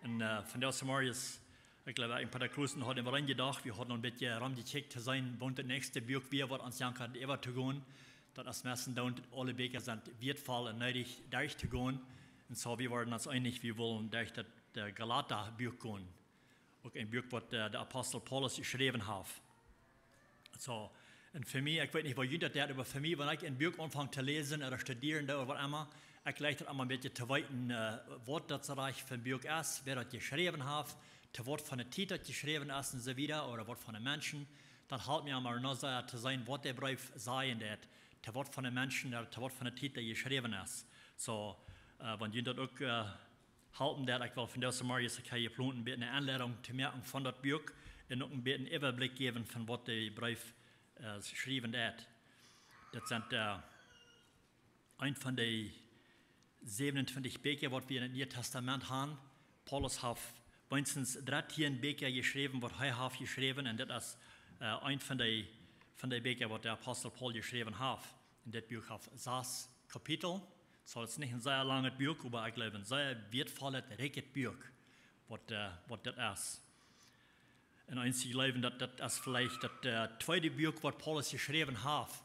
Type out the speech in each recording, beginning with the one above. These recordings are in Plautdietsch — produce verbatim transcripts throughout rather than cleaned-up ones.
Un äh, vondoag zemorjes, ekj jleew, een poa Klussen hauden wie aunjedocht, wie hauden een bät romjekjikjt to seenen, waut daut näakjste Buak wia, waut ons jankat äwa to gonen. Daut es meistens dan, aule Bieekja sent wieetvoll un needich derch to gonen. Un soo, wie wieren ons eenich, wie wullen derch daut äh, Galata-Buak gonen. Uk een Buak, waut äh, de Apostel Paulus jeschräwen haft. Soo, un fa mie, ekj weet nich, woo junt daut jeit, oba fa mie, wan ekj een Buak aunfang to läsen ooda studieren doo ooda waut emma, ekj jleich daut emma een bät to weeten, äh, waut daut soo rajcht fa een Buak es, wäa daut jeschräwen haft, to waut fa eene Tiet daut jeschräwen es un soo wieda, ooda waut fa Menschen. Daut halpt mie emma noch sea to seenen, waut de Breef sajen deit, to waut fa Menschen, ooda to waut fa Tiet dee jeschräwen es. Soo, äh, wan junt daut uk äh, halpen deit, ekj well vondoag zemorjes, ekj hab jeplont een bät eene Aunleidunk to moaken von daut Buak un uk een bät een Äwablikj jäwen von waut de Breef äh, jeschräwen deit. Daut sent äh, een von de säwenuntwintich Bieekja, waut wie en daut Niee Tastament haben. Paulus haft weens dartieen Bieekja jeschräwen, waut hee haft jeschräwen, un dit es äh, een von de, von de Bieekja, waut de Apostel Paulus jeschräwen haft. Un dit Buak haft sass Kapitel. Soo, daut es nich een sea langet Buak, oba ekj jleew, een sea wieetvollet, rikjet Buak, waut äh, waut dit es. Un eenje jleewen, daut daut es veleicht daut äh, tweede Buak, waut Paulus jeschräwen haft.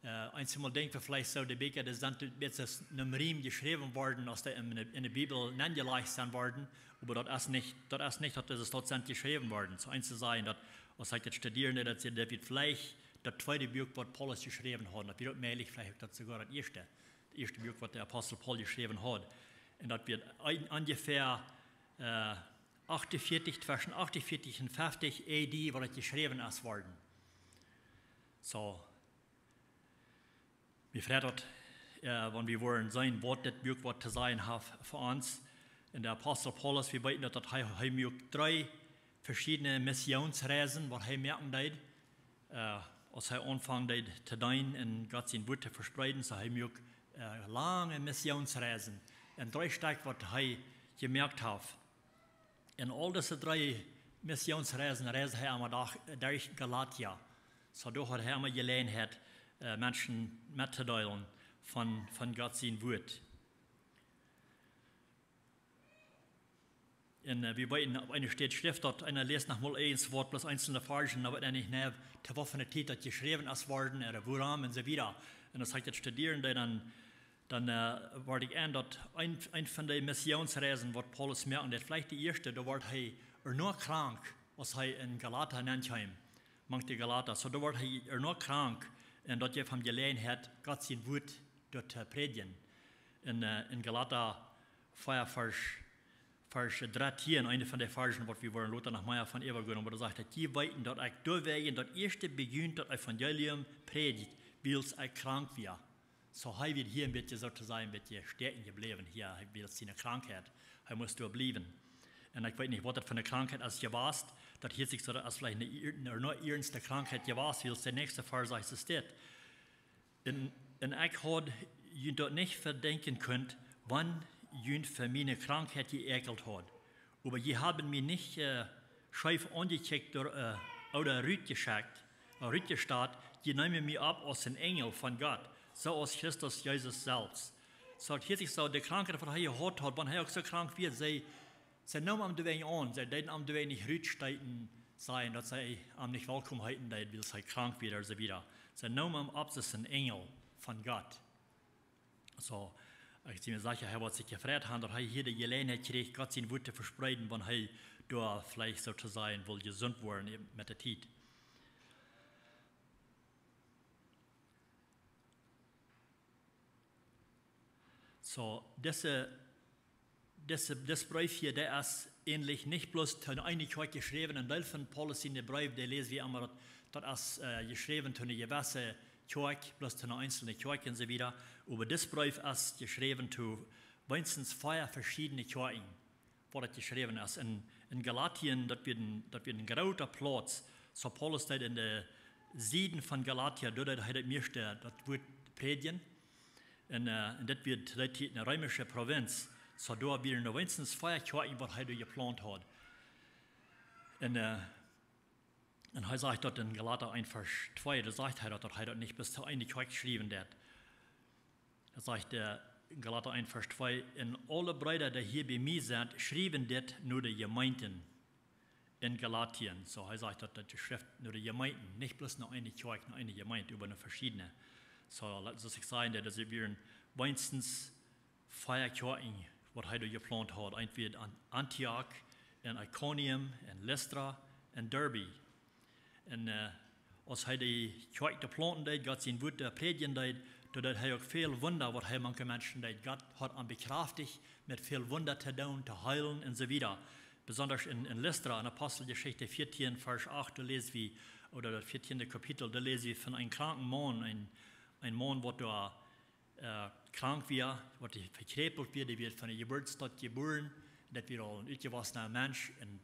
Äh, eenjemol denkj wie veleicht soo, de Bieekja, dee sent een bät aus een Riem jeschräwen worden, aus dee en, en de Bibel nenjelajcht sent worden. Oba daut es nich, daut es nich, daut dise Staut sent jeschräwen worden. Soo eenje sajen, daut, aus ekj daut studieren deed, daut see, daut wia veleicht daut tweede Buak, waut Paulus jeschräwen haud. Daut wia uk mäajlich, veleicht uk daut soogoa daut ieeschte, daut ieeschte Buak, waut de Apostel Paulus jeschräwen haud. Un daut wia een, onjefäa äh, achtunvieetich, tweschen achtunvieetich un fefftich A D, waut daut jeschräwen es worden. Soo, mie freit daut, äh, wan wie woaren seenen, waut dit Buak waut to sajen haft fa ons. Un de Apostel Paulus, wie weeten daut, daut hee, hee muak dree veschiedne Missionsreisen, waut hee moaken deed, äh, aus hee aunfunk deed to deenen un Gott sien Wuat to vespreeden, soo hee muak äh, lange Missionsreisen. Un dree Stekj, waut hee jemoakt haft. Un aul dise dree Missionsreisen reisd hee emma derch, derch Galatia. Soo, doa haud hee emma Jeläajenheit, äh, Menschen mettodeelen von, von Gott sien Wuat. Un äh, wie weeten, opp eene Städ schrift daut, eena läst noch mol eens waut, bloos eenzelne Varschen, oba dan nich, nä, to waut fa eene Tiet daut jeschräwen es worden, ooda wuarom un soo wieda. Un aus ekj daut studieren deed, dan, dan äh, wort ekj en, daut een, een von de Missionsreisen, waut Paulus moaken deed, veleicht de ieeschte, doa wort hee ea noch krank, aus hee en Galata nenkjeem, mank de Galata. Soo, doa wort hee ea noch krank, un daut jeef am Jeläajenheit, Gott sien Wuat doa to prädjen. En, äh, en Galata vea, Varsch, Varsch dartieen, eent von de Varschen, waut wie woaren lota noch mea von äwagonen, oba doa sajcht daut: "Jie weeten, daut ekj doawäajen daut ieeschte Beginn daut Evangelium prädjd, wiels ekj krank wia." Soo, hee wia hia een bät, soo to sajen, een bät stäakjen jebläwen hia, hee wia siene Krankheit, hee must doa bliewen. Un ekj weet nich, waut daut fa eene Krankheit es jewast, daut hieet sikj soo, daut es veleicht eene, eene, eene iernste Krankheit jewast, wiels de näakjste Varsch sajcht, es dit: "Un, un ekj haud junt daut nich vedenkjen kunt, wan junt fa miene Krankheit jeäakjelt haud. Oba jie haben mie nich, äh, scheef aunjekjikjt ooda, äh, ooda rutjeschekjt, äh, rutjestat, jie neemen mie opp aus een Enjel von Gott, soo aus Christus Jesus selfst." Soo, daut hieet sikj soo, de Krankheit, waut hee jehaut haud, wan hee uk soo krank wia, see, see neemen am doawäajen aun, see deeden am doawäajen nich rutsteeten, sajen, daut see am nich welkom heeten deeden, wiels hee krank wia ooda soo wieda. See neemen am opp aus een Enjel von Gott. Soo, ekj sie mie secha, hee woat sikj jefreit haben, daut hee hia de Jeläajenheit kjrieech, Gott sien Wuat to vespreeden, wan hee doa veleicht, soo to sajen, wull jesunt woaren met de Tiet. Soo, dise, dise, dis Breef hia, dee es eejentlich nich bloos to eene Kjoakj jeschräwen. Een Deel von Paulus siene Breew, dee läs wie emma, daut, daut es, äh, jeschräwen to eene jewesse Kjoakj, bloos to eene eenzelne Kjoakj un soo wieda. Oba dis Breef es jeschräwen to weens vea veschiedne Kjoakjen, wua daut jeschräwen es. En, en Galatien, daut wia een, daut wia een groota Plauz. Soo Paulus deed en de Sieden von Galatia, doa deed hee daut mieeschte daut Wuat prädjen. Un, äh, un dit wia to dee Tiet eene reemische Prowinz. Soo doa wieren weens vea Kjoakjen, waut hee doa jeplaunt haud. Un, äh, un hee sajcht daut en Galata eent Varsch twee, doa sajcht hee daut, daut hee daut nich bloos to eene Kjoakj jeschräwen haud. Hee sajcht, äh, Galata eent Varsch twee: "Un aule Breeda, dee hia bie mie sent, schriewen dit no de Jemeenten en Galatien." Soo, hee sajcht daut, daut de Schreft no de Jemeenten, nich bloos no eene Kjoakj, no eene Jemeent, oba no veschiedne. Soo, soo aus ekj säd, daut wieren weens vea Kjoakjen, waut hee doa jeplaunt haud. Eent wia An-, Antioch, en Ikonium, en Listra, en Derbe. Un, äh, aus hee dee Kjoakj doa plaunten deed, Gott sien Wuat doa prädjen deed, doa deed hee uk väl Wunda, waut hee mank de Menschen deed. Gott haud am bekjrafticht, met väl Wunda to doonen, to heelen un soo wieda. Besonda en, en Listra, en Aposteljeschicht vieetieen, Varsch acht, doa läs wie, ooda daut vieetieende Kapitel, doa läs wie von eenen kranken Maun, een, een Maun, waut doa, äh, krank wia, waut vekjräpelt wia, dee wia von de Jeburtsstoot jebuaren, daut wia aul een utjewossna Mensch, un,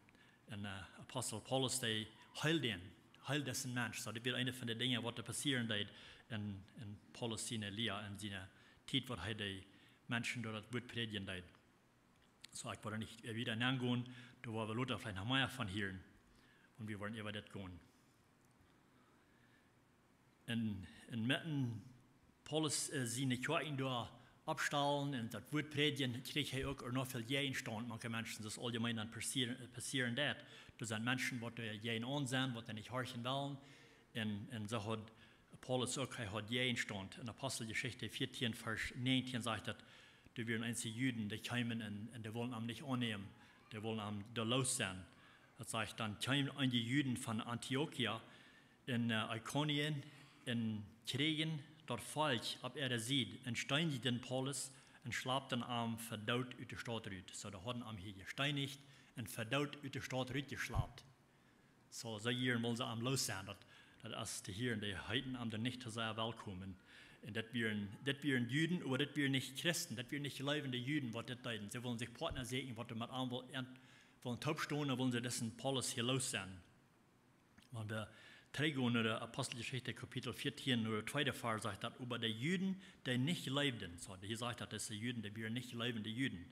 un, äh, Apostel Paulus, dee heeld dän, heeld disen Mensch. Soo, daut wia eene von de Dinja, waut doa passieren deed en, en Paulus siene Lia, en siene Tiet, waut hee de Menschen doa daut Wuat prädjen deed. Soo, ekj well nich wieda nengonen, doa woa wie lota veleicht noch mea von hieren, wan wie woaren äwa dit gonen. Un, un met een Paulus, äh, siene Kjoakjen doa oppstalen un daut Wuat prädjen, kjrieech hee uk noch väl Jäajenstaunt. Mank de Menschen, daut es auljemeen dan passieren, passieren daut. Doa sent Menschen, waut doa jäajen aun sent, waut doa nich horchen wellen. Un, un soo haud Paulus uk, hee haud Jäajenstaunt. En Aposteljeschicht vieetieen, Varsch näajentieen sajcht daut, doa wieren eenje Juden, dee kjeemen un, un dee wullen am nich aunnämen, dee wullen am doa loos sennen. Daut sajcht dan, kjeemen eenje Juden von Antiochia en, äh, Ikonien un kjrieejen daut Volkj opp äare Sied un steenijden Paulus un schlapten am fa doot ut de Staut rut. Soo, dee hauden am hia jesteenicht un fa doot ut de Staut rut jeschlapt. Soo, soo jieren wullen see am loos sennen. Daut, daut es to hieren, dee heeten am dan nich to sea welkom. Un daut wieren, daut wieren Juden, oba daut wieren nich Christen, daut wieren nich jleewende Juden, waut dit deeden. See wullen sikj Partner sieekjen, waut met am wullen, wullen toop stonen, wullen see disen Paulus hia loos sennen. Wan wie trigjgonen no de Aposteljeschicht Kapitel vieetieen, no de tweede Varsch, sajcht daut, oba de Juden, dee nich jleewden, soo, hia sajcht daut, daut de Juden, dee wieren nich jleewende Juden,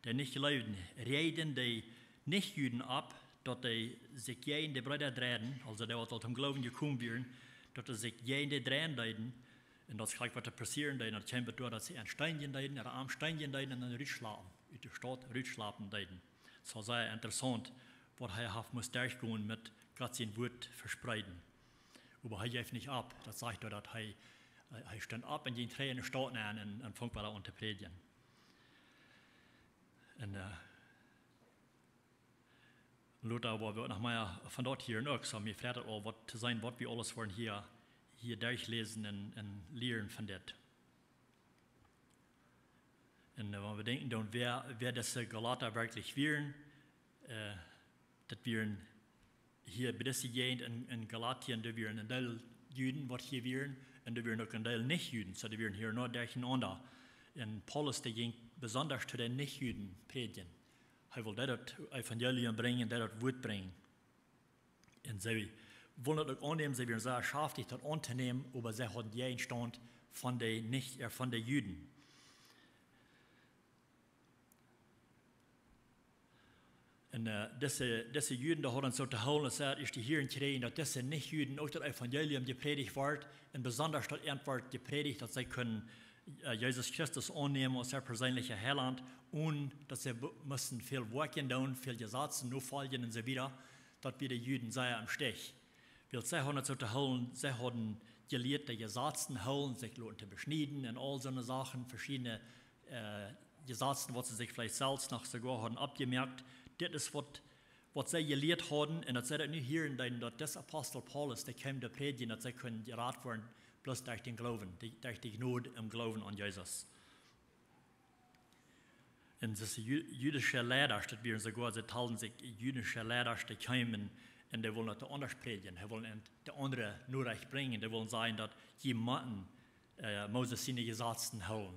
dee nich jleewden, räajden de Nich-Juden opp, daut dee sikj jäajen de Breeda dreiden, aulsoo dee, waut aul toom Gloowen jekomen wieren, daut dee sikj jäajen dee dreien deeden, un daut es jlikj, waut doa passieren deed, daut kjeem doa, daut see an steenijden deeden, ooda am steenijden deeden un dan rutschlapen, ut de Staut rutschlapen deeden. Daut es sea interessaunt, waut hee haft must derchgonen met Gott sien Wuat vespreeden. Oba hee jeef nich opp. Daut sajcht doa, daut hee, hee, hee stunt opp un jinkj trigj en de Staut nenn un, un funk wada aun to prädjen. Un, äh, lota woa wie noch mea von daut hieren uk. Soo, mie freit daut aul, waut to seenen, waut wie aules woaren hia, hia derchläsen un, un lieren von dit. Un, äh, wan wie denkjen dan, wäa, wäa dise Galata werkjlich wieren, äh, daut wieren hia bie dise Jäajent en, en Galatien, doa wieren een Deel Juden, waut hia wieren, un doa wieren uk een Deel Nich-Juden, soo dee wieren hia noch derchenaunda. Un Paulus, dee jinkj besonda to de Nich-Juden prädjen. Hee wull dee daut Evangelium brinjen, dee daut Wuat brinjen. Un see wullen daut uk aunnämen, see wieren sea schaftich daut auntonämen, oba see hauden Jäajenstaunt von de Nich-, äh, von de Juden. Un, äh, dise, dise Juden, dee hauden soo to hoolen, daut see ieescht hia kjrieejen, daut dise Nich-Juden uk daut Evangelium jeprädicht wort, un besonda daut ent wort jeprädicht, daut see kunnen, äh, Jesus Christus aunnämen aus äa perseenlicha Heilaunt, un daut see be-, musten väl Woakjen doonen, väl Jesazen nofoljen un soo wieda, daut wia de Juden sea em Stich. Wiels see hauden daut soo to hoolen, see hauden jelieet de Jesazen hoolen, sikj loten to beschnieden un aul soone Sachen, veschiedne, äh, Jesazen, waut see sikj veleicht selfst noch soogoa hauden aufjemoakt. Dit es waut, waut see jelieet hauden, un daut see daut nu hieren deeden, daut dis Apostel Paulus, dee kjeem doa prädjen, daut see kunnen jerat woaren, bloos derch dän Gloowen, de-, derch de Jnod em Gloowen aun Jesus. Un dise Ju-, jüdische Leidasch, daut wieren soogoa, see talden sikj jüdische Leidasch, dee kjeemen un dee wullen daut de aundre prädjen, dee wullen de aundre Norecht brinjen, dee wullen sajen, daut jie motten, äh, Moses siene Jesazen hoolen.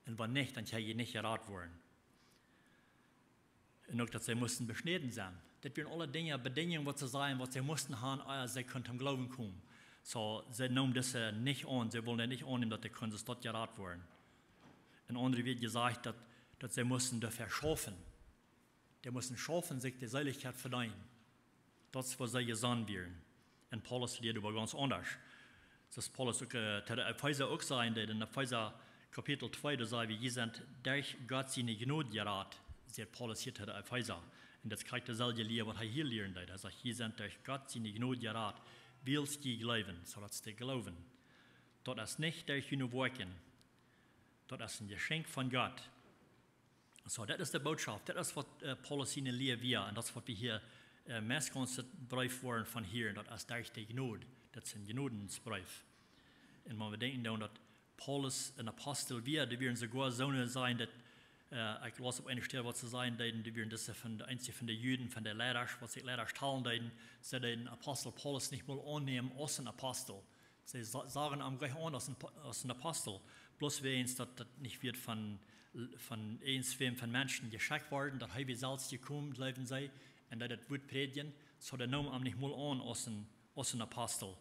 Un wan nich, dan kjenn jie nich jerat woaren. Un uk daut see musten beschnäden sennen. Daut wieren aule Dinja, Bedinjungen, waut see sajen, waut see musten haben, ea see kunnen toom Gloowen komen. Soo, see neemen dise nich aun, see wullen nich aunnämen, daut dee kunnen soo jerat woaren. En aundre Wieed jesajcht, daut, daut see musten doafäa schaufen. Dee musten schaufen, sikj de Seelichkjeit vedeenen. Daut es, woo see jesonnen wieren. Un Paulus lieed oba gaunz aundasch. Daut Paulus uk, äh, to de Efeesa uk sajen deed, en Efeesa Kapitel twee, doa sajcht et: "Jie sent derch Gott siene Jnod jerat", sajcht Paulus hia to de Efeesa. Un daut es krakjt deeselwje Lia waut hee hia lieren deed. Hee sajcht: "Jie sent derch Gott siene Jnod jerat, wiels jie jleewen", soo daut es de Gloowen. "Daut es nich derch june Woakjen. Daut es een Jeschenkj von Gott." Soo, daut es de Bootschoft. Daut es waut, äh, Paulus siene Lia wia. Un daut es waut wie hia, äh, meist gaunz daut Breef woaren von hieren. Daut es derch de Jnod. Daut es een Jnodensbreef. Un wan wie denkjen dan daut Paulus een Apostel wia, doa wieren soogoa soone, sajen daut, äh, ekj laus opp eene Städ waut see sajen deeden, doa wieren dise von de, eenje von de Juden, von de Leidasch, waut sikj Leidasch talen deeden, see deeden Apostel Paulus nich mol aunnämen aus een Apostel. See sa-, sagen am jlikj aun aus een Pa-, aus een Apostel. Bloos wäajens daut, daut nich wia von, von irjentwäm von Menschen jeschekjt worden, daut hee wia selfst jekomen, jleewen see, un deed daut Wuat prädjen, soo dee neemen am nich mol aun aus een, aus een Apostel.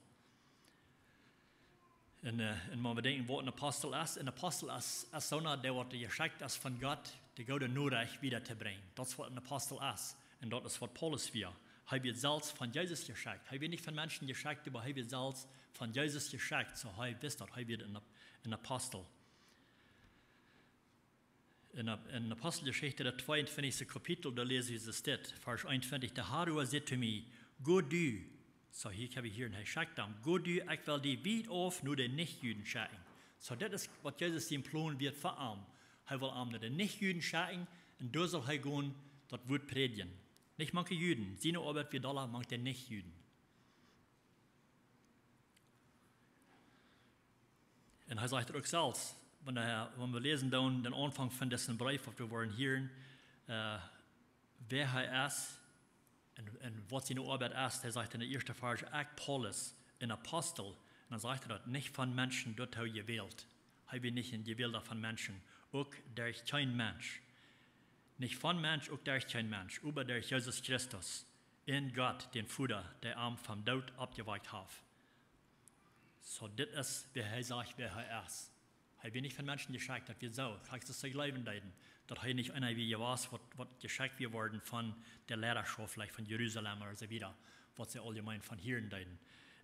Un, äh, un wan wie denkjen waut een Apostel es, een Apostel es, es soona, dee waut jeschekjt es von Gott, de goode Norecht wieda to brinjen. Daut es waut een Apostel es. Un daut es waut Paulus wia. Hee wia selfst von Jesus jeschekjt. Hee wia nich von Menschen jeschekjt, oba hee wia selfst von Jesus jeschekjt. Soo hee wist daut, hee wia een Ap-, een Apostel. En, en Aposteljeschicht, daut tweeuntwintichste Kapitel, doa läs wie dit, Varsch eenuntwintich: "De Herr säd to mie: Go du." Soo, hia hab wie hia een, hee schekjt am: "Go du, ekj well die wiet auf no de Nichjuden schekjen." Soo, daut es waut Jesus sien Plon wia fa am. Hee well am no de Nichjuden schekjen, un doa saul hee gonen daut Wuat prädjen. Nich mank de Juden, siene Oabeit wia dolla mank de Nichjuden. Un hee sajcht et uk selfst, wan hee, wan wie läsen dan dän Aunfank von disen Breef, waut wie woaren hieren, äh, wäa hee es un, un waut siene Oabeit es. Hee sajcht en de ieeschte Varsch: "Ekj, Paulus, een Apostel." Un dan sajcht hee daut: "Nich von Menschen doatoo jewält." Hee wia nich een Jewälda von Menschen, uk derch kjeen Mensch. "Nich von Mensch, uk derch kjeen Mensch, oba derch Jesus Christus, un Gott, dän Voda, dee am vom Doot oppjewakjt haft." Soo, dit es, wäa hee sajcht, wäa hee es. Hee wia nich von Menschen jeschekjt, daut wia soo, krakjt soo see jleewen deeden, daut hee nich eena wia jewast, waut, waut jeschekjt wia worden von de Leidaschoft, veleicht von Jerusalem ooda soo wieda, waut see auljemeen von hieren deeden.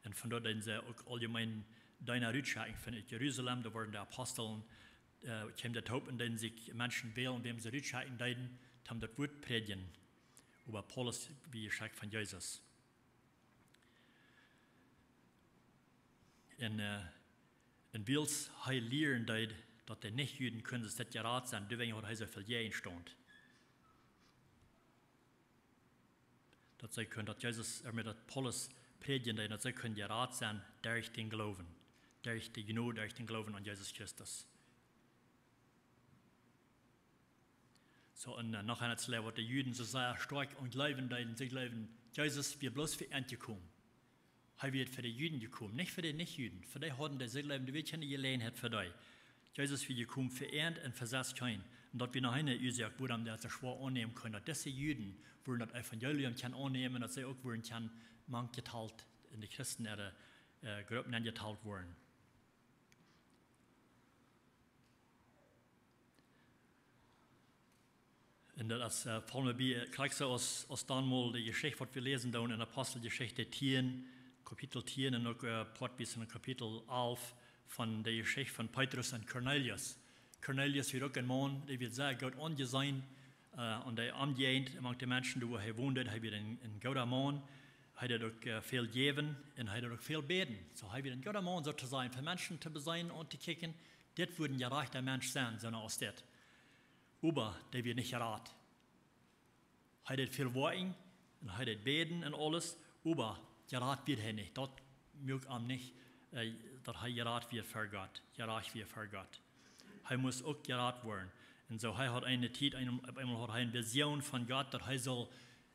Un von doa deeden see uk auljemeen Deena rutschekjen von Jerusalem, doa worden de Aposteln, äh, kjeemen doa toop un deeden sikj Menschen wälen, wäm see rutschekjen deeden, toom daut Wuat prädjen. Oba Paulus wia jeschekjt von Jesus. Un, äh, un wiels hee lieren deed, daut de Nichjuden kunnen daut jerat sennen, doawäajen haud hee soo väl Jäajenstaunt. Daut see kunnen, daut Jesus, äh, met daut Paulus prädjen deed, daut see kunnen jerat sennen derch dän Gloowen, derch de Jnod, derch dän Gloowen aun Jesus Christus. Soo, un, äh, noch eent, waut de Juden soo sea stoakj aun jleewen deeden, see jleewden, Jesus wia bloos fa an jekomen. Hee wia fa de Juden jekomen, nich fa de Nichjuden. Fa dee hauden dee, see jleewden, doa wia kjeene Jeläajenheit fa dee. Jesus wia jekomen fa an un fa sest kjeen. Un daut wia noch eene Uasoak, wuarom dee daut soo schwoa aunnämen kunnen, daut dise Juden wudden daut Evangelium kjennen aunnämen, daut see uk wudden kjennen mank jetalt, en de Christen äare, äh, Gruppen enjetalt woaren. Un daut es, äh, foll mie bie, äh, krakjt soo aus, aus dan mol de Jeschicht, waut wie läsen dan en Aposteljeschicht tieen, Kapitel tieen un uk, äh, poatwies en Kapitel alf, von de Jeschicht von Petrus un Kornelius. Kornelius wia uk een Maun, dee wia sea goot aunjeseenen, äh, un dee Omjäajent, mank de Menschen, doa wua hee wond, hee wia een, een gooda Maun. Hee deed uk, äh, väl jäwen un hee deed uk väl bäden. Soo, hee wia een gooda Maun, soo to sajen, fa Menschen to beseenen un to kjikjen, dit wudd een jerajchta Mensch sennen, soo aus dit. Oba dee wia nich jerat. Hee deed väl woakjen un hee deed bäden un aules, oba jerat wia hee nich. Daut muak am nich, äh, daut hee jerat wia ver Gott, jerajcht wia ver Gott. Hee must uk jerat woaren. Un soo, hee haud eene Tiet, een, opp eemol haud hee eene Vision von Gott, daut hee sull,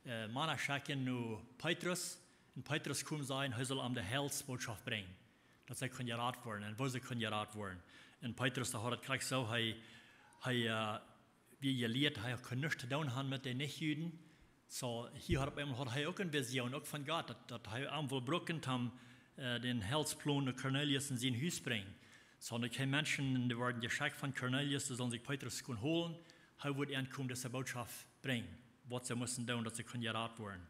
äh, Mana schekjen no Petrus. Un Petrus kjeem sennen, hee sull am de Heilsbootschoft brinjen, daut see kunnen jerat woaren un woo see kunnen jerat woaren. Un Petrus, dee haud et krakjt soo, hee, hee, äh, wia jelieet, hee kunn nuscht to doonen haben met de Nichjuden. Soo, hia haud opp eemol haud hee uk eene Vision, uk von Gott, daut, daut hee am wull brucken, om, äh, dän Heilsplon no Kornelius en sien Hus brinjen. Soo, un doa kjeemen Menschen, dee worden jeschekjt von Kornelius, dee sullen sikj Petrus kunnen holen. Hee wudd an komen, dise Bootschoft brinjen, waut see musten doonen, daut see kunnen jerat woaren.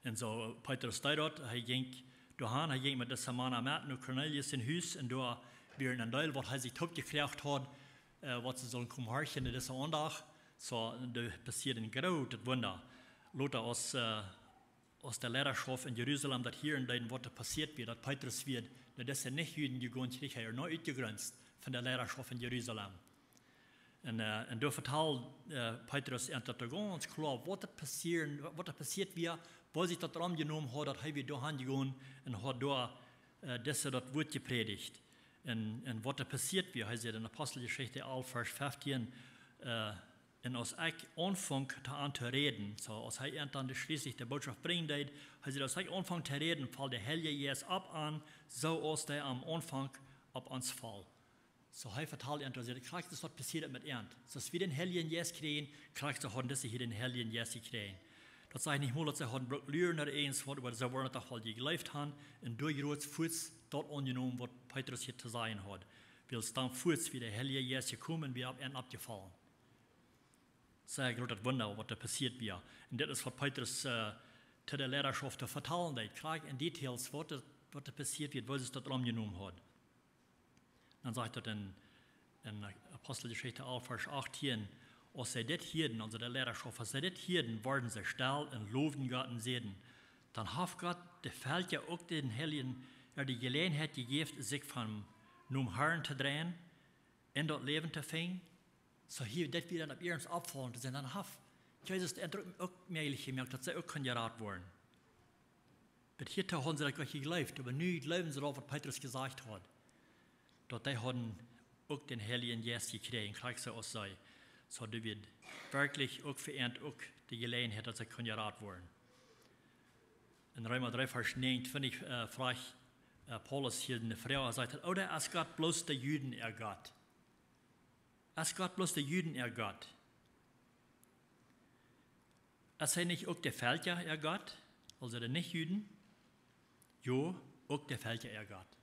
Un soo, Petrus deed daut, hee jinkj doahan, hee jinkj met dise Mana met no Kornelius sien Hus, un doa wieren een Deel, waut hee sikj toopjekjräajen haud, äh, waut see sullen komen horchen en dise Aundacht. Soo, doa passieed een grootet Wunda. Lota aus, äh, aus de Leidaschoft en Jerusalem daut hieed, waut doa passieet wia, daut Petrus wia no dise Nich-Juden jegonen, kjrieech hee noch utjegrunst von de Leidaschoft en Jerusalem. Un, äh, un doa vetald, äh, Petrus an daut gaunz kloa, waut doa passieren, waut doa passieet wia, woo sikj daut romjenomen haud, daut hee wia doahan jegonen un haud doa, äh, dise daut Wuat jeprädicht. Un, un waut doa passieet wia, hee säd en Aposteljeschicht alf, Varsch feftieen, äh, un aus ekj aunfunk to an to räden, soo aus hee an dan de schlieslich de Bootschoft brinjen deed, hee säd, aus ekj aunfunk to räden, foll de Heilje Jeist opp an, soo aus dee aum Aunfank opp ons foll. Soo hee vetald an, daut hee krakjt, daut passieed met an. Soo aus wie dän Heiljen Jeist kjrieejen, krakjt soo hauden dise hia dän Heiljen Jeist jekjräajen. Daut sajcht nich mol, daut see hauden brukt luaren ooda irjent waut, oba see wudden daut doch woll jejleeft haben un doa jrots fuaz daut aunjenomen, waut Petrus hia to sajen haud. Wiels dan fuaz wia de Heilje Jeist jekomen, wia opp an oppjefollen. Sea grootet Wunda, waut doa passieet wia. Un dit es waut Petrus, äh, to de Leidaschoft to vetalen deed. Krakjt en details, waut doa, waut doa passieet wia, woo see daut romjenomen haud. Dan sajcht daut en, en Aposteljeschicht alf, Varsch achtieen, aus see dit hieeden, aulsoo de Leidaschoft, aus see dit hieeden, worden see stell un lowden Gott un säden: Dan haft Gott de Velkja uk dän Heiljen, äh, de Jeläajenheit jejäft, sikj von nom Harn to dreien un daut Läwen to finjen. Soo hia, daut wia dan opp iernst oppfollent to sennen, dan haft Jesus dee uk, uk mäajlich jemoakt, daut see uk kunnen jerat woaren. Bat hia hauden see daut nich jejleeft, oba nu jleewen see daut, waut Petrus jesajcht haud. Daut dee hauden uk dän Heiljen Jeist jekjräajen, krakjt soo aus see. Soo, doa wia werkjlich uk fa an uk de Jeläajenheit, daut see kunnen jerat woaren. En Reema dree, Varsch näajenuntwintich, äh, fruach, äh, Paulus hia eene Froag, hee sajcht: Ooda es Gott bloos de Juden äa Gott? Es Gott bloos de Juden äa Gott? Es hee nich uk de Velkja äa Gott, aulsoo de Nich-Juden? Jo, uk de Velkja äa Gott.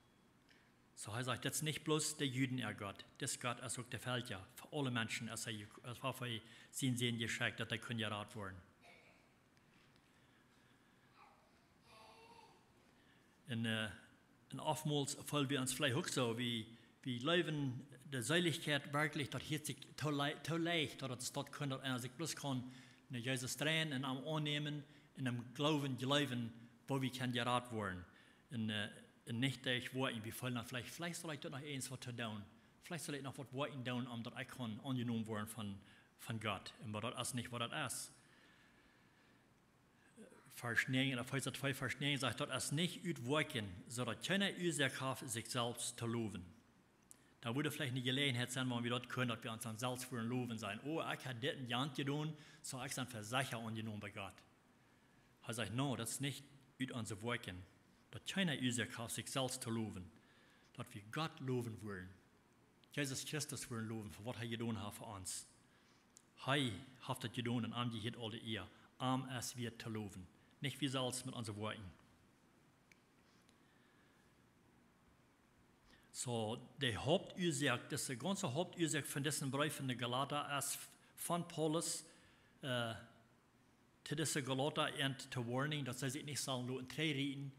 Soo hee sajcht, daut es nich bloos de Juden äa Gott. Dis Gott es uk de Velkja. Fa aule Menschen es hee, es hee fa sienen Sän jeschekjt, daut hee kunn jerat woaren. Un, äh, un oftmols feelen wie ons veleicht uk soo, wie, wie jleewen de Seelichkjeit werkjlich, daut hieet sikj too lei-, too leicht, daut et daut kunn, daut eena sikj bloos kaun no Jesus dreien un am aunnämen un em Gloowen jleewen, woo wie kjennen jerat woaren. Un, äh, un nich derch Woakjen, wie feelen dan veleicht, veleicht saul ekj doa noch irjent waut to doonen. Veleicht saul ekj noch waut Woakjen doonen, om daut ekj kaun aunjenomen woaren von, von Gott. Un oba daut es nich waut daut es. Varsch näajen, Efeesa twee, Varsch näajen sajcht, daut es nich ut Woakjen, soo daut kjeena Uasoak haft, sikj selfst to lowen. Dan wudd veleicht eene Jeläajenheit sennen, wua wie daut kunnen, daut wie ons dan selfst wudden lowen, sajen: Oh, ekj hab dit un jant jedonen, soo ekj sie vesechat aunjenomen bie Gott. Hee sajcht: Nä, daut es nich ut onse Woakjen. Daut kjeena Uasoak haft, sikj selfst to lowen. Daut wie Gott lowen wudden. Jesus Christus wudden lowen fa waut hee jedonen haft fa ons. Hee haft daut jedonen un am jehieet aul de Ea. Am es wieet to lowen. Nich wie selfst met onse Woakjen. Soo, de Hauptuasoak, dise gaunze Hauptuasoak von disen Breef aun de Galata es von Paulus, äh, to dise Galata ent to warning, daut see sikj nich sellen loten trigjrieten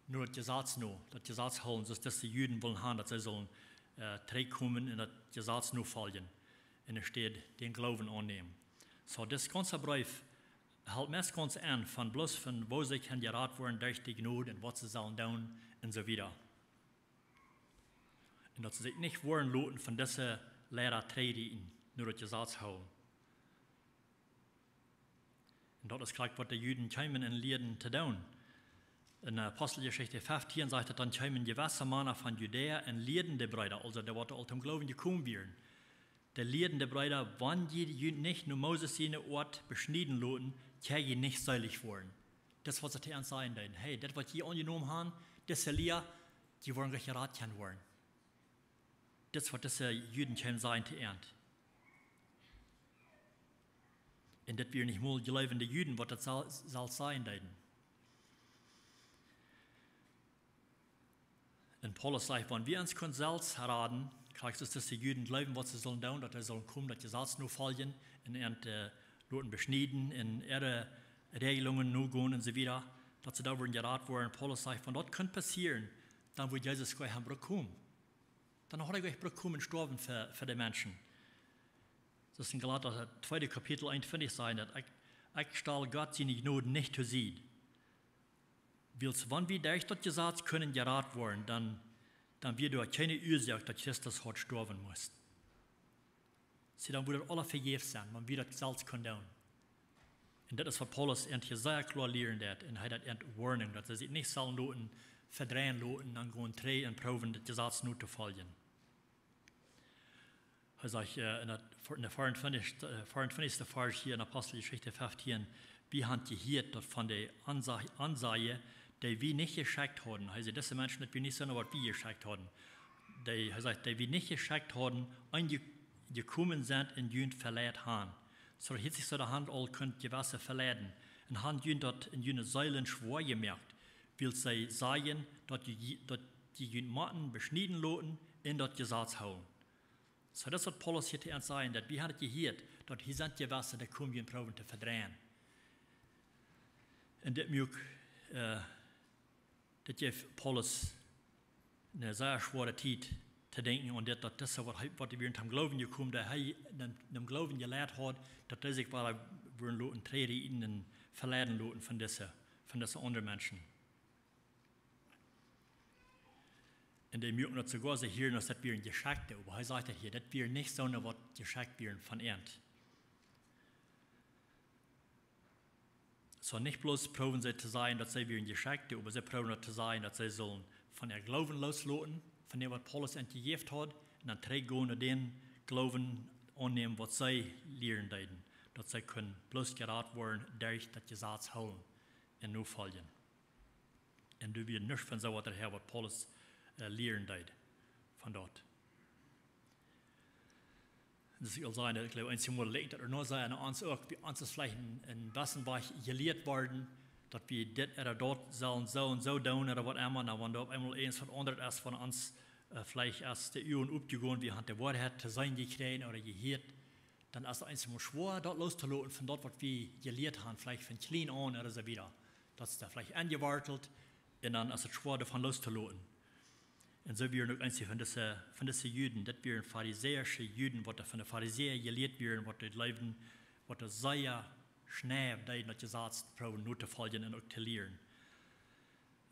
no daut Jesaz no, daut Jesaz hoolen, soo aus dise Juden wullen haben, daut see sullen, äh, trigjkomen un daut Jesaz nofoljen, enne Städ dän Gloowen aunnämen. Soo, dis gaunze Breef helt meist gaunz aun von bloos von woo see kjennen jerat woaren derch de Jnod un waut see sellen doonen un soo wieda. Un daut see sikj nich woaren loten von dise Liera trigjrieten, no daut Jesaz hoolen. Un daut es krakjt waut de Juden kjeemen un lieeden to doonen. En Aposteljeschicht feftieen sajcht et: Dan kjeemen jewesse Mana von Judäa un lieeden de Breeda, aulsoo dee waut aul toom Gloowen jekomen wieren. Dee lieeden de Breeda: Wan jie junt nich no Moses siene Oat beschnieden loten, kjenn jie nich seelich woaren. Daut es waut see to an sajen deeden. Hey, daut waut jie aunjenomen haben, dise Lia, jie woaren nich jerat kjennen woaren. Daut es waut dise Juden kjeemen sajen to an. Un daut wieren nich mol jleewende Juden, waut daut sel-, selfst sajen deeden. Un Paulus sajcht: Wan wie ons kunnen selfst raden, krakjt soo aus dise Juden jleewden, waut see sullen doonen, daut see sullen komen, daut Jesaz nofoljen un an, äh, loten beschnieden un äare Räajlungen nogonen un soo wieda, daut see doa wudden jerat woaren. Paulus sajcht, wan daut kunn passieren, dan wudd Jesus goanich brucken komen. Dan haud ekj uk brukt komen stoawen fa, fa de Menschen. Daut es en Galata, daut tweede Kapitel eenuntwintich, sajcht daut: "Ekj, ekj stal Gott siene Jnod nich to Sied. Wiels wan wie derch daut Jesaz kunnen jerat woaren, dan, dan wia doa kjeene Uasoak, daut Christus haud stoawen musst." See, dan wudd daut aula vejäfs sennen, wan wie daut selfst kunnen doonen. Un daut es waut Paulus an hia sea kloa lieren deed, un hee deed an warnen, daut see sikj nich sellen loten vedreien loten, dan gonen trigj un proowen daut Jesaz notofoljen. Hee sajcht, äh, en daut, en de veeruntwintichste, äh, veeruntwintichste Varsch hia en Aposteljeschicht feftieen: "Wie haben jehieet, daut von de Ansa-, Ansaje, dee wie nich jeschekjt hauden." Hee säd, dise Menschen, daut wie nich sent, waut wie jeschekjt hauden. Dee, hee sajcht, "dee wie nich jeschekjt hauden, aunje-, jekomen sent un junt veleid haben, soo daut sikj soo de Haunt aul kunn jewessen veleiden, un haben junt daut en june Seelen schwoa jemoakt, wiels see sajen, daut jie, daut jie junt motten beschnieden loten un daut Jesaz hoolen." Soo, daut es waut Paulus hia to an sajcht, daut wie haben daut jehieet, daut hia sent jewessen, dee komen junt proowen to vedreien. Un dit muak, äh, dit jeef Paulus eene sea schwoare Tiet to denkjen aun dit, daut dise, waut hee, waut hee wia en dän Gloowen jekomen, daut hee en dän, en dän Gloowen jelieet haud, daut dee sikj wada wudden loten trigjrieten un veleiden loten von dise, von dise aundre Menschen. Un dee muaken daut soogoa soo hieren, aus daut wieren Jeschekjte, oba hee sajcht daut hia, daut wieren nich soone, waut jeschekjt wieren von an. Soo, nich bloos proowen see to sajen, daut see wieren Jeschekjte, oba see proowen daut to sajen, daut see sullen von äa Gloowen loosloten, von däm, waut Paulus an jejäft haud, un dan trigjgonen no dän Gloowen aunnämen, waut see lieren deeden, daut see kunnen bloos jerat woaren derch daut Jesaz hoolen un nofoljen. Un doa wia nuscht von soo waut doahäa, waut Paulus, äh, lieren deed von daut. Daut es, ekj well sajen, ekj jleew, eenjemol lijkt daut uk noch soo aun ons uk, bie ons es veleicht en, en bessen Wajch jelieet worden, daut wie dit ooda daut sellen soo un soo doonen ooda waut emma, un wan doa opp eemol irjent waut aundret es von ons, äh, veleicht es de Uagen opjegonen, wie haben de Woarheit to seenen jekjräajen ooda jehieet, dan es daut eenjemol schwoa, daut loostoloten von daut, waut wie jelieet haben, veleicht von kjlien aun ooda soo wieda. Daut es doa veleicht enjewortelt, un dan es et schwoa, doavon loostoloten. Un soo wieren uk eenje von dise, von dise Juden, daut wieren farisäische Juden, waut doa von de Farisäa jelieet wieren, waut doa jleewden, waut doa sea schwoa deeden, daut Jesaz proowen notofoljen un uk to lieren.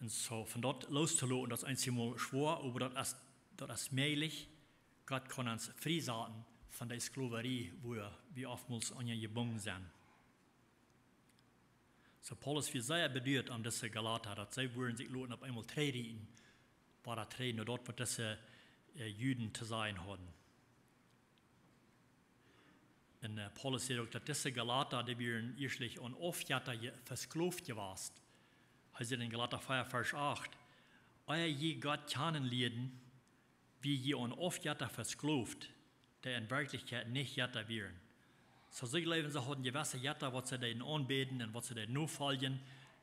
Un soo, von daut loostoloten, daut es eenjemol schwoa, oba daut es, daut es mäajlich. Gott kaun ons friesaten von de Sklowarie, wua wie oftmols aun jebungen sent. Soo, Paulus wia sea beduat aun dise Galata, daut see wudden sikj loten opp eemol trigjrieten, wada trigj no daut, waut dise, äh, Juden to sajen hauden. Un, äh, Paulus sajcht uk, daut dise Galata, dee wieren ieeschtlich aun Aufjetta je-, vesklowt jewast. Hee sajcht en Galata vea, Varsch acht: "Ea jie Gott kjanen lieeden, wia jie aun Aufjetta vesklowt, dee en Werkjlichkjeit nich Jetta wieren." Soo, see jleewden, see hauden jewesse Jetta, waut see deeden aunbäden un waut see deeden nofoljen,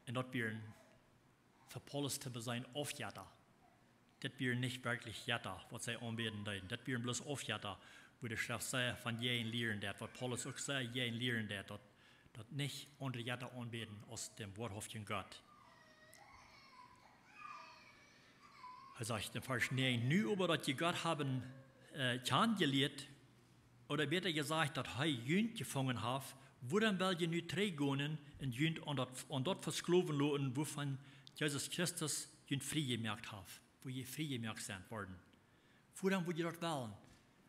un daut wieren fa Paulus to beseenen Aufjetta. Dit wieren nich werkjlich Jetta, waut see aunbäden deeden. Dit wieren bloos Aufjetta, wua de Schreft sea von jäajen lieren deed, waut Paulus uk sea jäajen lieren deed, daut, daut nich aundre Jetta aunbäden aus däm woarhauftjen Gott. Hee sajcht en Varsch näajen: "Nu oba daut jie Gott haben, äh, kjanen jelieet, ooda bäta jesajcht, daut hee junt jefungen haft, wuarom well jie nu trigjgonen un junt aun daut, aun daut vesklowen loten, wuavon Jesus Christus junt frie jemoakt haft?" Wua jie frie jemoakt sent worden. Wuarom wudd jie daut wellen?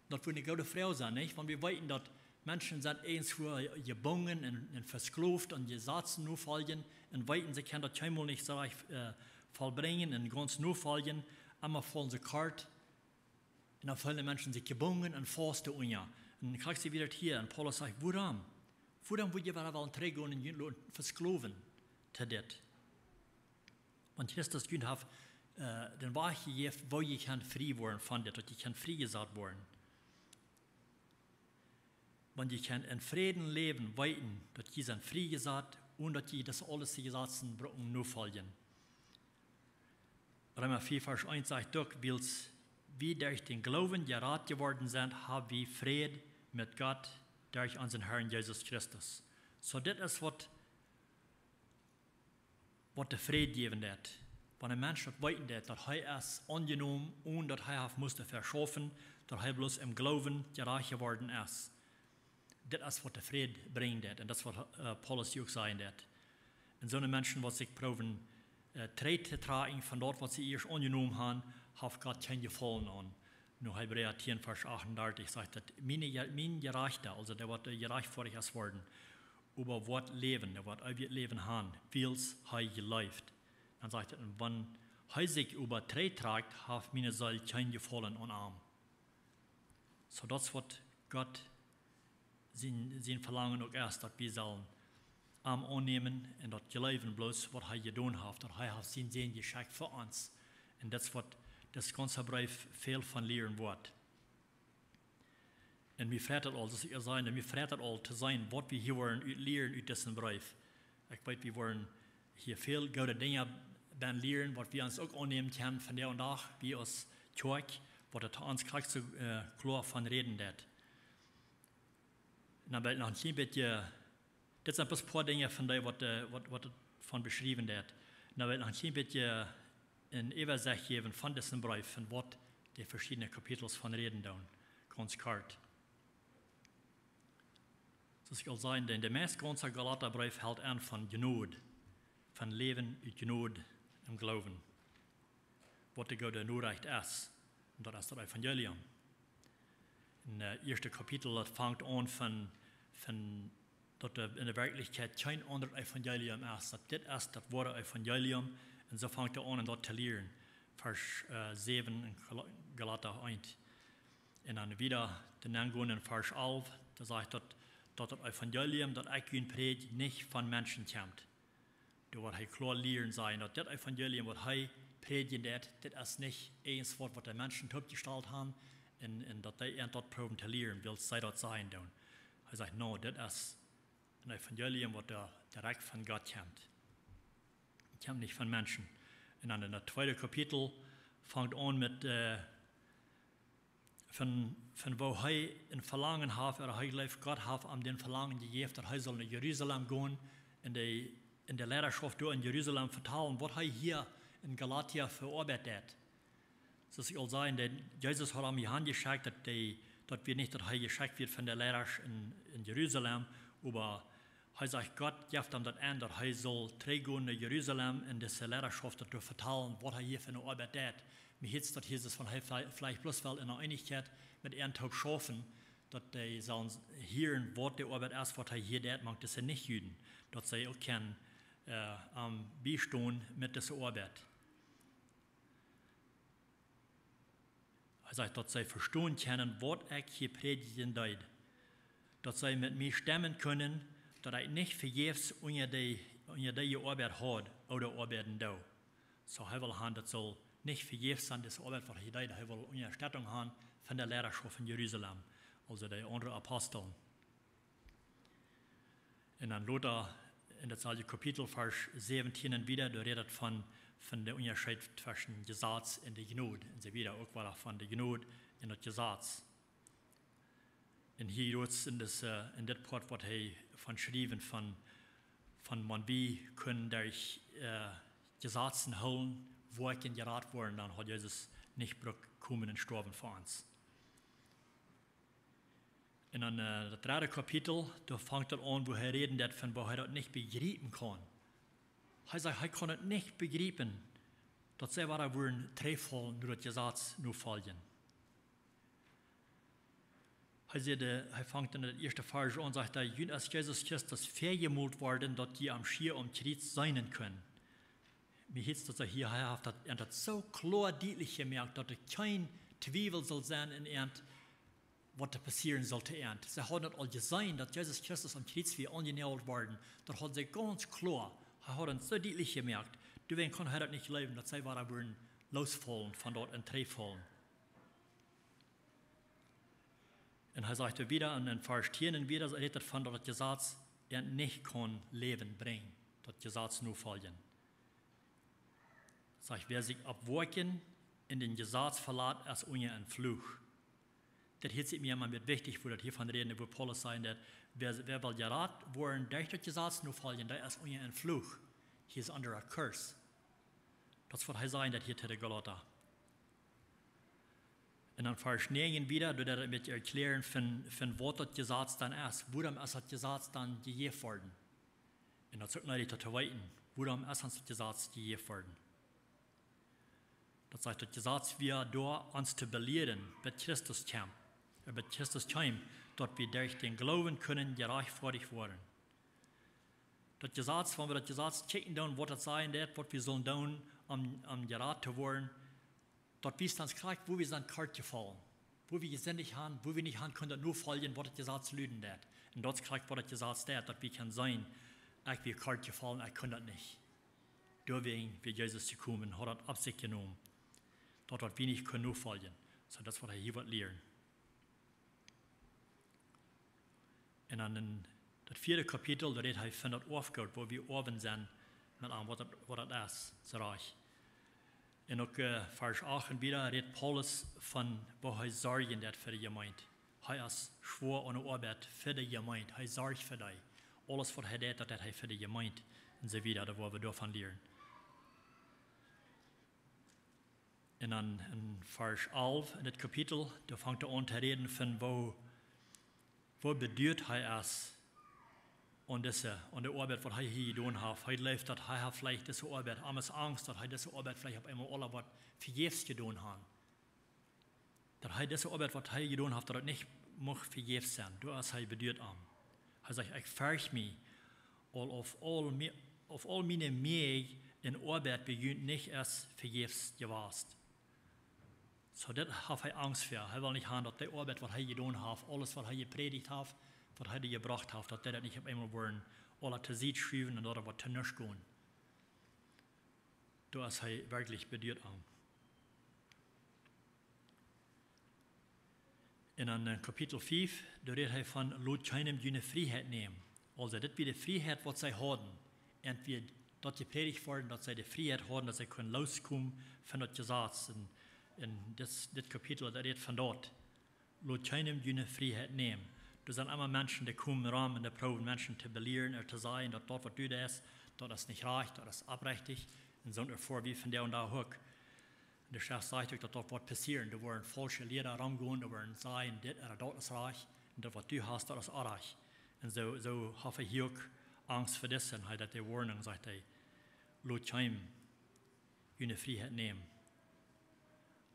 Daut wudd eene goode Froag sennen, nich? Wan wie weeten, daut Menschen sent irjentwua jebungen un, un vesklowt aun Jesazen nofoljen un weeten, see kjennen daut kjeenmol nich soo rajcht, äh, vollbrinjen un gaunz nofoljen, emma faulen see kort. Un dan feelen de Menschen sikj jebungen un faust doarunja. Un krakjt soo wia daut hia. Un Paulus sajcht: "Wuarom? Wuarom wudd jie wada wellen trigjgonen un junt loten vesklowen to dit? Wan Christus junt haft, äh, dän Wajch jejäft, woo jie kjennen frie woaren von dit, daut jie kjennen friejesat woaren. Wan jie kjennen en Fräd läwen, weeten, daut jie sent friejesat, un daut jie daut aules, de Jesazen brucken nofoljen." Reema vea, Varsch eent sajcht uk: "Wiels wie derch dän Gloowen jerat jeworden sent, hab wie Fräd met Gott derch onsen Herrn Jesus Christus." Soo, dit es waut, waut de Fräd jäwen deed. Wan een Mensch daut weeten deit, daut hee es aunjenomen, onen daut hee haft musst veschaufen, daut hee bloos em Gloowen jerajcht jeworden es. Dit es waut de Fräd brinjen deit. Un daut es waut, äh, Paulus hia uk sajen deit. Un soone Menschen, waut sikj proowen, äh, trigj to trakjen von daut, waut see ieescht aunjenomen haben, haft Gott kjeen Jefaulen aun. Nu Hebräa tieen, Varsch achtundartich sajcht daut, mien, mien Jerajchta, aulsoo dee waut, äh, jerajchtfoadich es worden, oba woat läwen, dee woat eewjet Läwen haben, wiels hee jleeft. Dan sajcht et, un wan hee sikj oba trigj trakjt, haft miene Seel kjeen Jefaulen aun am. Soo daut es waut Gott sien, sien Velangen uk es, daut wie sellen am aunnämen un daut jleewen bloos waut hee jedonen haft, daut hee haft sienen Sän jeschekjt fa ons. Un daut es waut dis gaunze Breef väl von lieren woat. Un mie freit et aul, soo aus ekj aul säd, mie freit et aul to seenen, waut wie hia woaren ut lieren ut disen Breef. Ekj weet, wie woaren hia väl goode Dinja bie lieren, waut wie ons uk aunnämen kjennen von dän Dach, wie aus Kjoakj, waut et ons krakjt soo, äh, kloa von räden deit. Un dan well ekj noch een kjlien bät, dit sent bloos een poa Dinja von dee, waut, äh, waut, waut et von beschräwen deit. Un dan well ekj noch een kjlien bät een Äwasecht jäwen von disen Breef, von waut de veschiedne Kapitels von räden doonen. Gaunz kort. Soo aus ekj aul säd, de, de meist gaunze Galata Breef helt aun von Jnod, von Läwen ut Jnod em Gloowen. Waut de goode Norecht es. Un daut es daut Evangelium. Em, äh, ieeschte Kapitel, daut fangt aun von, von daut doa enne Werkjlichkjeit kjeen aundret Evangelium es, daut dit es daut woare Evangelium. Un soo fangt hee aun om daut to lieren. Varsch, äh, säwen en Gal-, Galata eent. Un dan wieda, dan gonen en Varsch alf, doa sajcht daut, daut daut Evangelium, daut ekj junt prädj, nich von Menschen kjemt. Doa woat hee kloa lieren sajen, daut dit Evangelium, waut hee prädjen deit, dit es nich eent waut, waut de Menschen toopjestalt haben, un, un daut dee an daut proowen to lieren, wiels see daut sajen doonen. Hee sajcht, nä, dit es een Evangelium, waut doa direkt von Gott kjemt. Kjemt nich von Menschen. Un dan en daut tweede Kapitel fangt aun met, äh, von, von woo hee een Velangen haft, ooda hee jleeft, Gott haft am dän Velangen jejäft, daut hee saul no Jerusalem gonen, en de, en de Leidaschoft doa en Jerusalem vetalen, waut hee hia en Galatia fa Oabeit deit. Soo aus ekj aul säd, de, Jesus haud am hia hanjeschekjt, daut de, daut wia nich, daut hee jeschekjt wort von de Leidasch en, en Jerusalem, oba hee sajcht, Gott jeft am daut aun, daut hee saul trigjgonen no Jerusalem un dise Leidaschoft daut doa vetalen, waut hee hia fa eene Oabeit deit. Mie heet daut Jesus von hee vle-, veleicht bloos well en Eenichkjeit met an toop schaufen, daut dee sellen hieren, waut de Oabeit es, waut hee hia deit, mank dise Nichjuden, daut see uk kjennen, äh, am biestonen met dise Oabeit. Hee sajcht, daut see vestonen kjennen, waut ekj hia prädjen deed. Daut see met mie stemmen kunnen, daut ekj nich vejäfs unja dee, unja dee jeoabeit haud ooda oabeiden doo. Soo, hee well han, daut saul nich vejäfs sennen, dise Oabeit, waut hee deed. Hee well Unjastettunk han von de Leidaschoft en Jerusalem, aulsoo de aundre Apostel. Un dan lota en daut selwje Kapitel, Varsch säwentieen un wieda, doa rät et von, von dän Unjascheet tweschen Jesaz un de Jnod. Un soo wieda uk wada von de Jnod un daut Jesaz. Un hia jrod en dis, äh, en dit Poat woat hee von schriewen, von, von wan wie kjennen derch, äh, Jesazen hoolen, Woakjen jerat woaren, dan haud Jesus nich brukt komen un stoawen fa ons. Un dan, äh, daut dredde Kapitel, doa fangt et aun, woo hee räden deit von woo hee daut nich bejriepen kaun. Hee sajcht, hee kaun et nich bejriepen, daut see wada wudden trigjfaulen no daut Jesaz nofoljen. Hee sajcht, äh, hee fangt en daut ieeschte Varsch aun, sajcht hee, junt es Jesus Christus väajemolt worden, daut jie am schia aum Kjriez seenen kunnen. Mie heet daut hee hia, hee haft daut, un daut soo kloa dietlich jemoakt, daut doa kjeen Twiewel saul sennen en äant, waut doa passieren saul to äant. See hauden daut aul jeseenen, daut Jesus Christus aum Kjriez wia aunjenoagelt worden. Daut hauden see gaunz kloa. Hee haud et soo dietlich jemoakt. Doawäajen kunn hee daut nich jleewen, daut see wada wudden loosfaulen von daut un trigjfaulen. Un hee sajcht wieda en, en Varsch tieen un wieda, rät et von daut daut Jesaz an nich kaun Läwen brinjen, daut Jesaz nofoljen. Sajcht, wäa sikj opp Woakjen un daut Jesaz velat, es unja een Fluch. Daut hieet sikj mie mau wichtich, woo daut hia von räden, woo Paulus sajcht, daut wäa, wäa well jerat woaren derch daut Jesaz nofoljen, dee es unja een Fluch. He is under a curse. Daut es waut hee sajcht, daut hia to de Galata. Un dan Varsch näajen wieda, doa deit hee met erklären von, von waut daut Jesaz dan es. Wuarom es daut Jesaz dan jejäft worden? Un daut es uk needich daut to weeten. Wuarom es ons daut Jesaz jejäft worden? Daut sajcht, daut Jesaz wia doa ons to belieren, bat Christus kjeem. Äh, bat Christus kjeem, daut wie derch dän Gloowen kunnen jerajchtfoadicht woaren. Daut Jesaz, wan wie daut Jesaz kjikjen doonen, waut daut sajen deit, waut wie sellen doonen, om, om jerat to woaren, daut wiest ons krakjt, wua wie sent kort jefaulen. Wua wie jesindicht haben, wua wie nich haben kunnen daut nofoljen, waut daut Jesaz luden deit. Un daut es krakjt, waut daut Jesaz deit, daut wie kjennen seenen, ekj wia kort jefaulen, ekj kunn daut nich. Doawäajen wia Jesus jekomen, haud daut opp sikj jenomen. Daut, waut wie nich kunnen nofoljen. Soo, daut es waut hee hia woat lieren. Un dan en daut vieede Kapitel, doa rät hee von daut Oafgoot, wua wie Oawen sent, met aun waut daut, waut daut es, soo rajcht. Un uk, äh, Varsch acht un wieda rät Paulus von, woo hee sorjen deit fa de Jemeent. Hee es schwoa aun de Oabeit fa de Jemeent. Hee sorcht fa dee. Aules, waut hee deit, daut deit hee fa de Jemeent. Un soo wieda, doa woa wie doavon lieren. Un dan en Varsch alf en dit Kapitel, doa fangt hee aun to räden von woo, woo beduat hee es aun dise, aun de Oabeit, waut hee hia jedonen haft. Hee jleeft, daut hee haft veleicht dise Oabeit, am es Angst, daut hee dise Oabeit veleicht opp eemol aula woat vejäfs jedonen haben. Daut hee dise Oabeit, waut hee jedonen haft, daut et nich mucht vejäfs sennen. Doa es hee beduat om. Hee sajcht, ekj fercht mie, aul auf aul mie-, auf aul miene Meaj un Oabeit bie junt nich es vejäfs jewast. Soo, dit haft hee Angst fa. Hee well nich haben, daut dee Oabeit, waut hee jedonen haft, aules, waut hee jeprädicht haft, waut hee doa jebrocht haft, daut dee daut nich opp eemol woaren aula to Sied schuwen un daut et woat to nuscht gonen. Doa es hee werkjlich beduat om. Un dan, äh, Kapitel fief, doa rät hee von, lot kjeenem june Frieheit nämen. Aulsoo, dit wia de Frieheit, waut see hauden. Un wia daut jeprädicht worden, daut see de Frieheit hauden, daut see kunnen loskomen von daut Jesaz. Un, un dit, dit Kapitel, daut rät von daut. Lot kjeenem june Frieheit nämen. Doa sent emma Menschen, dee komen rom un dee proowen Menschen to belieren, ooda to sajen, daut daut, waut du deist, daut es nich rajcht, daut es oprechtich. Un soo erfoa wie von dee un dee uk. Un de Schreft sajcht uk, daut daut woat passieren. Doa woaren faulsche Liera romgonen, dee woaren sajen, dit ooda daut es rajcht. Un daut, waut du hast, daut es orrajcht. Un soo, soo haft hee hia uk Angst fa dit. Un hee deit de Warnung, sajcht hee, lot kjeenem june Frieheit nämen.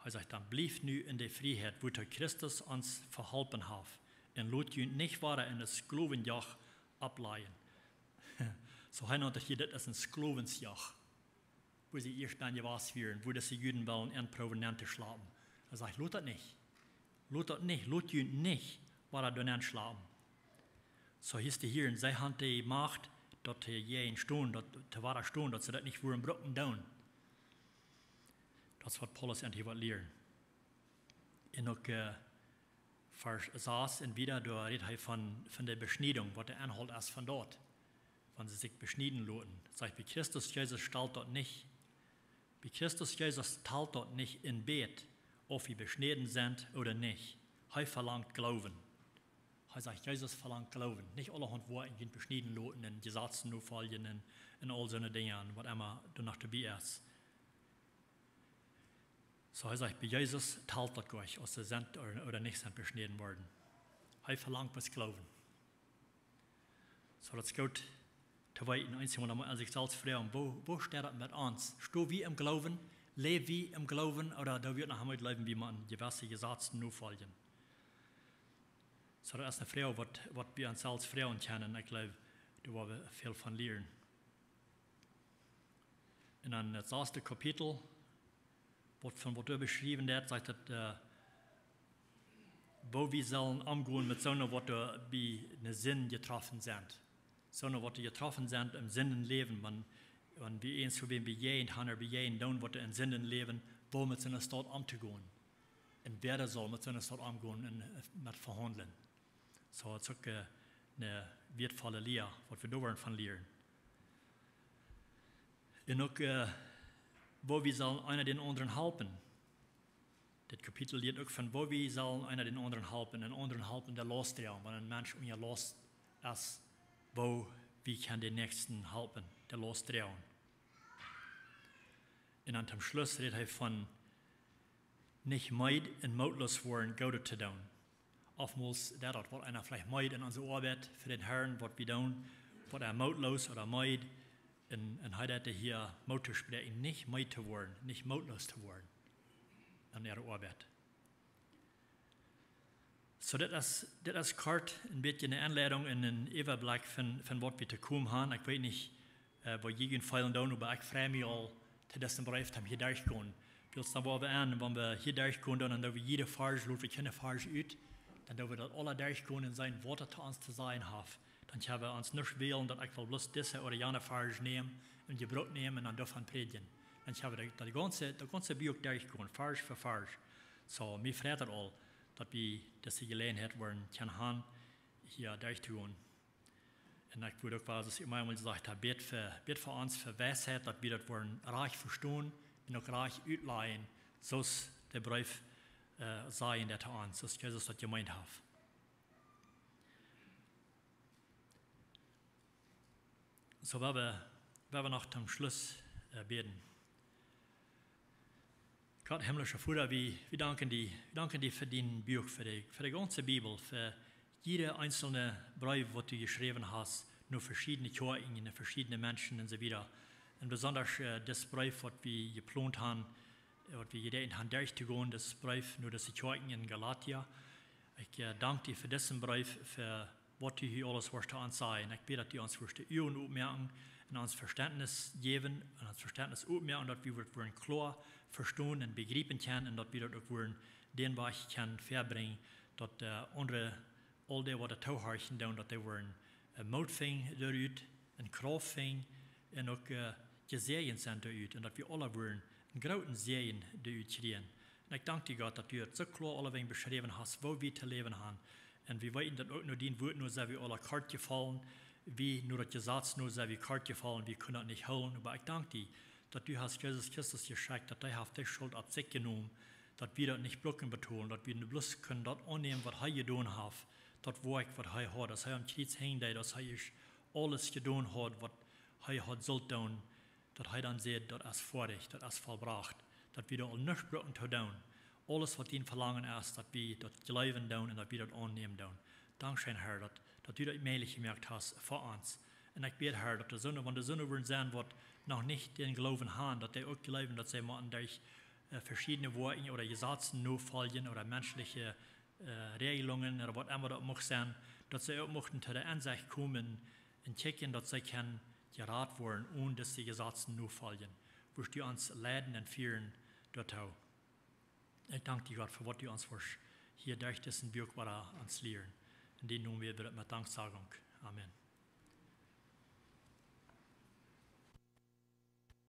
Hee sajcht dan, blieft nu en de Frieheit, wuatoo Christus ons veholpen haft, un lot junt nich wada en daut Sklowenjoch opplajen. Soo hee nant daut hia, dit es een Sklowensjoch, wua see ieescht bie jewast wieren, wua dise Juden wullen enproowen nenn to schlapen. Hee sajcht, lot daut nich. Lot daut nich, lot junt nich wada doa nenn schlapen. Soo hia es de Herr, un see haben de Macht, daut to jäajen stonen, daut to wadastonen, daut see daut nich wudden brucken doonen. Daut es, waut Paulus an hia well lieren. Un uk, äh, Varsch sas un wieda, doa rät hee von, von de Beschniedunk, waut de Enhault es von daut, wan see sikj beschnieden loten. Sajcht, bie Christus Jesus talt daut nich. Bie Christus Jesus talt daut nich em Bät, auf wie beschnäden sent ooda nich. Hee velangt Gloowen. Hee sajcht, Jesus velangt Gloowen. Nich aulahaunt Woakjen, junt beschnieden loten un Jesazen nofoljen un, un aul soone Dinja, waut emma doano doabie es. Soo hee sajcht, bie Jesus talt daut nich, auf see sent ooda, ooda nich sent beschnäden worden. Hee velangt bloos Gloowen. Soo, daut es goot to weeten. Eensjemol, dan mott eena sikj selfst froagen, woo, woo steit daut met ons? Sto wie em Gloowen? Läw wie em Gloowen? Ooda doo wie noch emol jleewen, wie motten jewesse Jesazen nofoljen? Soo, daut es eene Froag, waut, waut wie ons selfst froagen kjennen. Ekj jleew, doa woa wie väl von lieren. Un dan daut sasde Kapitel, waut von waut doa beschräwen woat, sajcht daut, äh, woo wie sellen omgonen met soone, waut doa bie eene Sind jetroffen sent. Soone, waut doa jetroffen sent em Sindenläwen, wan, wan wie eent soo wäm bejäajent haben ooda bejäajnen doonen, waut doa em Sindenläwen, woo met soone Staut omtogonen. Un wäa doa saul met soone Staut omgonen un, äh, met vehaundlen. Soo, daut es uk, äh, eene wieetvolle Lia, waut wie doa woaren von lieren. Un uk, äh, woo wie sellen eena dän aundren halpen. Dit Kapitel lieet uk von, woo wie sellen eena dän aundren halpen, eenen aundren halpen, dee Laust droagen, wan een Mensch unja Laust es, woo wie kjennen dän Näakjsten halpen, dee Laust droagen. Un dan toom Schluss rät hee von nich meed un mootloos woaren, Goodet to doonen. Oftmols deit daut, woat eena veleicht meed en onse Oabeit fa dän Herrn, waut wie doonen, woat eena mootloos ooda meed. Un, un hee deit hia Moot to spräakjen, nich meed to woaren, nich mootloos to woaren en äare Oabeit. Soo, dit es, dit es kort een bät eene Enleidunk un een Äwablekj von, von waut wie to komen haben. Ekj weet nich, äh, waut jie feelen doonen, oba ekj frei mie aul to disen Breef, om hia derchgonen. Wiels dan woa wie aun, wan wie hia derchgonen, dan, dan doo wie jieda Varsch, lot wie kjeene Varsch ut, dan doo wie daut aula derchgonen un seenen, waut daut to ons to sajen haft. Dan kjenn wie ons nich wälen, daut ekj well bloos disen ooda janen Varsch nämen un Jebruch nämen un dan doavon prädjen. Dan kjenn wie daut, daut gaunze, daut gaunze Buak derchgonen, Varsch fa Varsch. Soo, mie freit daut aul, daut wie dise Jeläajenheit woaren kjennen haben, hia derchtogonen. Un ekj wudd uk, soo aus ekj mol jesajcht hab, bäd fa, bäd fa ons fa Weisheit, daut wie daut woaren rajcht vestonen un uk rajcht utlajen, soo aus de Breef, äh, sajen deit to ons, soo aus Jesus daut jemeent haft. Soo, woa wie, woa wie noch toom Schluss, äh, bäden. Gott, himmlischa Voda, wie, wie danken die, wie danken die fa dien Buak, fa de, fa de gaunze Bibel, fa jieda eensje Breef, waut du jeschräwen hast, no veschiedne Kjoakjen, no veschiedne Menschen un soo wieda. Un besonda, äh, dis Breef, waut wie jeplont haben, äh, waut wie jedenkjt haben derchtogonen, dis Breef no dise Kjoakjen en Galatia. Ekj, äh, dank die fa disen Breef, fa waut du hia aules woascht to ons sajen. Ekj bäd, daut du ons woascht de Uagen opmoaken un ons Vestentnis jäwen un ons Vestentnis opmoaken, daut wie daut woaren kloa vestonen un bejriepen kjennen un daut wie daut uk woaren dän Wajch kjennen verbrinjen, daut, äh, aundre, aul dee, waut doa toohorchen doonen, daut dee woaren, äh, Moot finjen doaderch un Krauft finjen un uk, äh, jesäajent sennen doaderch un daut wie aula woaren eenen grooten Säajen doaderch kjrieen. Un ekj dank die, Gott, daut du daut soo kloa aulawäajen beschräwen hast, woo wie to läwen haben. Un wie weeten daut uk no dien Wuat, no sent wie aula kort jefollen. Wie, no daut Jesaz, no sent wie kort jefollen, wie kjennen daut nich hoolen. Oba ekj dank die, daut du hast Jesus Christus jeschekjt, daut hee haft de Schult opp sikj jenomen, daut wie daut nich brucken betolen, daut wie nu bloos kjennen daut aunnämen, waut hee jedonen haft, daut Woakj, waut hee haud, aus hee aum Kjriez hinjen deed, aus hee ieescht aules jedonen haud, waut hee haud sullt doonen, daut hee dan säd: "Daut es foadich, daut es vollbrocht." Daut wie doa aul nuscht brucken to doonen. Aules, waut dien Velangen es, daut wie daut jleewen doonen un daut wie daut aunnämen doonen. Dankscheen, Herr, daut, daut du daut mäajlich jemoakt hast fa ons. Un ekj bäd, Herr, daut de Sent, wan de Sent woaren sennen, waut noch nich dän Gloowen haben, daut dee uk jleewen, daut see motten derch, äh, veschiedne Woakjen ooda Jesazen nofoljen ooda menschliche, äh, Rejelungen ooda waut emma daut mucht sennen, daut see uk muchten to de Ensecht komen un kjikjen, daut see kjennen jerat woaren, onen dise Jesazen nofoljen. Wurscht du ons leiden un fieren doatoo. Ekj dank die, Gott, fa waut du ons woascht hia derch disen Buak wada ons lieren. En dien Nomen bäd wie daut met Danksagunk. Amen.